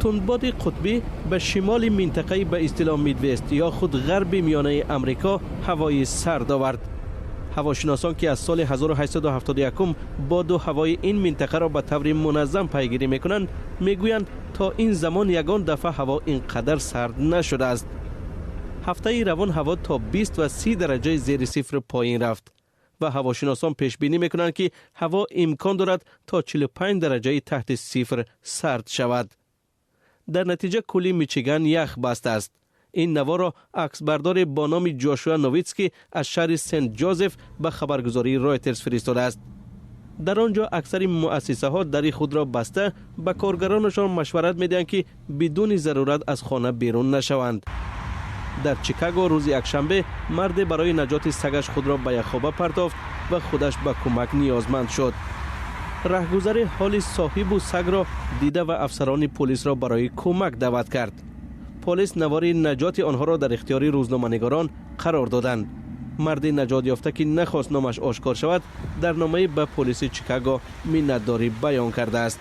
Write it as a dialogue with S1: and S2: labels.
S1: Тундбоди қутбӣ ба шимоли минтақаи ба истилоҳ Мидвест ё худ ғарби миёнаи Амрико ҳавои сард овард. Ҳавошиносон, ки аз соли 1871 боду ҳавои ин минтақаро ба таври муназзам пайгирӣ мекунанд, мегӯянд, то ин замон ягон дафъа ҳаво ин қадар сард нашудааст. Ҳафтаи равон ҳаво то 20 ва 30 дараҷаи зери сифр поин рафт ва ҳавошиносон пешбинӣ мекунанд, ки ҳаво имкон дорад то 45 дараҷаи таҳти сифр сард шавад. Дар натиҷа кӯли Мичиган ях бастааст. Ин наворро аксбардоре бо номи Ҷошуа Новитский аз шаҳри Сент Ҷозеф ба хабаргузории Ройтерс фиристодааст. Дар он ҷо аксари муассисаҳо дари худро баста, ба коргаронашон машварат медиҳанд, ки бидуни зарурат аз хона берун нашаванд. Дар Чикаго рӯзи якшанбе марде барои наҷоти сагаш худро ба яхоба партофт ва худаш ба кӯмак ниёзманд шуд. Раҳгузаре ҳоли соҳибу сагро дида ва афсарони полисро барои кӯмак даъват кард. Полис навори наҷоти онҳоро дар ихтиёри рӯзноманигорон қарор доданд. Марди наҷот ёфта, ки нахост номаш ошкор шавад, дар номае ба полиси Чикаго миннатдорӣ баён кардааст.